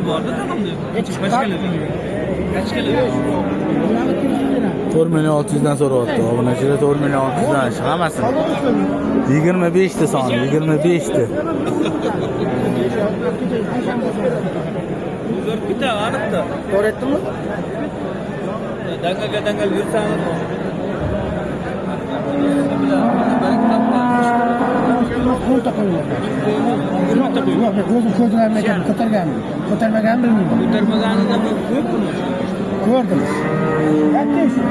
Borda tag'in. Boshqalar. 4 million 600 dan so'rayapti. Obunachilar, 4 million 600 dan shu hammasini. 25 ta soni, 25 ta. O'zgarib ketadi, aniqda. To'g'ri aytdimmi? Dangalga dangal yursangiz. 10 ta qo'yib. 20 ta qo'y. Yo'q, men o'zim ko'rdim ekan, ko'targanmi? Ko'tarmaganmi, bilmayman. Ko'tarmaganida bu ko'p buni. Ko'rdim. Katta shu.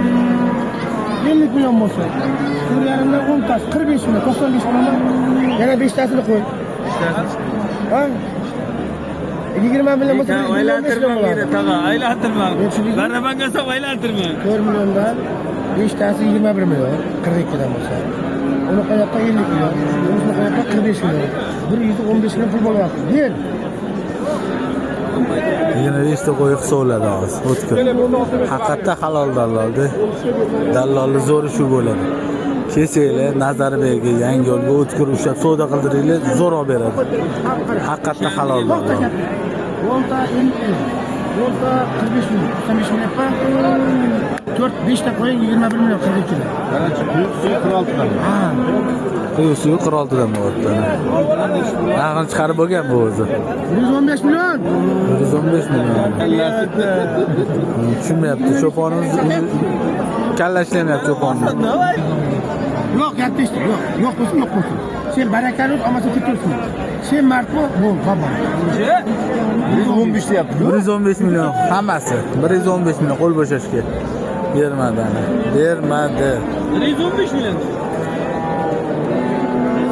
50 million bo'lsa, 4,5 dan 10 tasi 45 million, 95 million, yana beshtasini qo'y. Ha? 20 million bo'lsa, 25 million Aylantirma meni bo'ladi. tag'a, aylantirma. Men tushundingmi? Barabanga solib aylantirma. 4 milliondan beshtasi 21 million, 42 dan bo'lsa. Uni qayoqqa 50 million, unisini qayoqqa 45 million. 115 million pul bo'lyapti. Ber. 25 ta qo'y hisoblanadi hozir. O'tkir. Haqiqatda halol dallolda. Dallolni zo'ri shu bo'ladi. Kelsanglar Nazarbekka, yangi yo'lga, o'tkir ushlab savdo qildiringlar, zo'r olib beradi. Haqiqatda halol To'xta dallol. Gap. 10 ta 50 million. 10 ta 45 million, 95 million pa. To'rt, beshta qo'ying, 21 million 42 dan. Ha. Quyi suvi 46 dan bo'lyapti. Narxini chiqarib bo'lgan bu o'zi. 115 million. 115 million. Tushunmayapti. Cho'ponimiz kalla ishlamayapti cho'ponni. Yo'q, gap eshit. Yo'q, yo'q bo'lsin, yo'q bo'lsin. Sen barakani ur, olmasa ketaversin. Sen mard bo'l, bo'l, bobo. 115 deyapti. 115 million hammasi. 115 million qo'l bo'shashga. Bermadi ana. Bermadi. 115 million.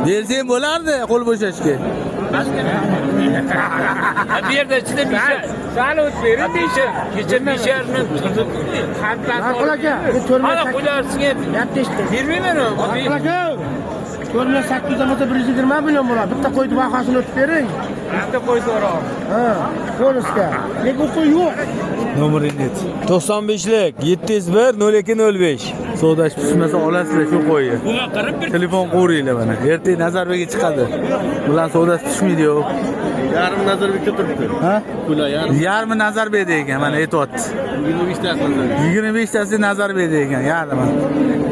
Bersang bo'lardi qo'l bo'shashga. Bu yerda ichida besha. Sal o'tib Besha. Kecha besharni turdik. Ma'qul aka, bu 4 Mana million qo'ylarsiga gap eshit. bermayman. Ma'qul aka. 4 million 800 dan bo'lsa 120 million bo'ladi. Bitta qo'yni bahosini o'tib bering. Bitta qo'y so'roq. Ha, bonusga. Lekin u qo'y yo'q. Nomerini ayt. 95lik 701 02 05. Savdosh pishmasa olasizlar shu qo'yni. Bunga qarab bir Telefon qo'ringlar mana. Ertaga Nazarbekka chiqadi. Bular savdosi tushmaydi yo'q. Yarim Nazarbekka turibdi. Ha? Pula yarim. Yarmi Nazarbekda ekan, mana aytyapti. 25 tasi Nazarbek. 25 tasi Nazarbekda ekan, yarmi.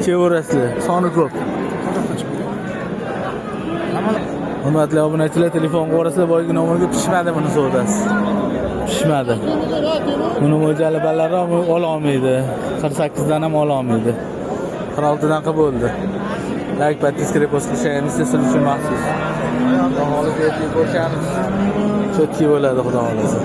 Chevarasizlar, soni ko'p. Hurmatli obunachilar, telefon qo'rasizlar, boyagi nomerga pishmadi buni savdosi. Pishmadi. Buni mo'ljali balandroq ola olmaydi. 48 dan ham ola olmaydi. 46 dan qilib bo'ldi. Layk, подписка, repost qilishaymiz, siz uchun maxsus. Xudo xohlasa ertaga ko'rishamiz. Чётки bo'ladi, xudo xohlasa.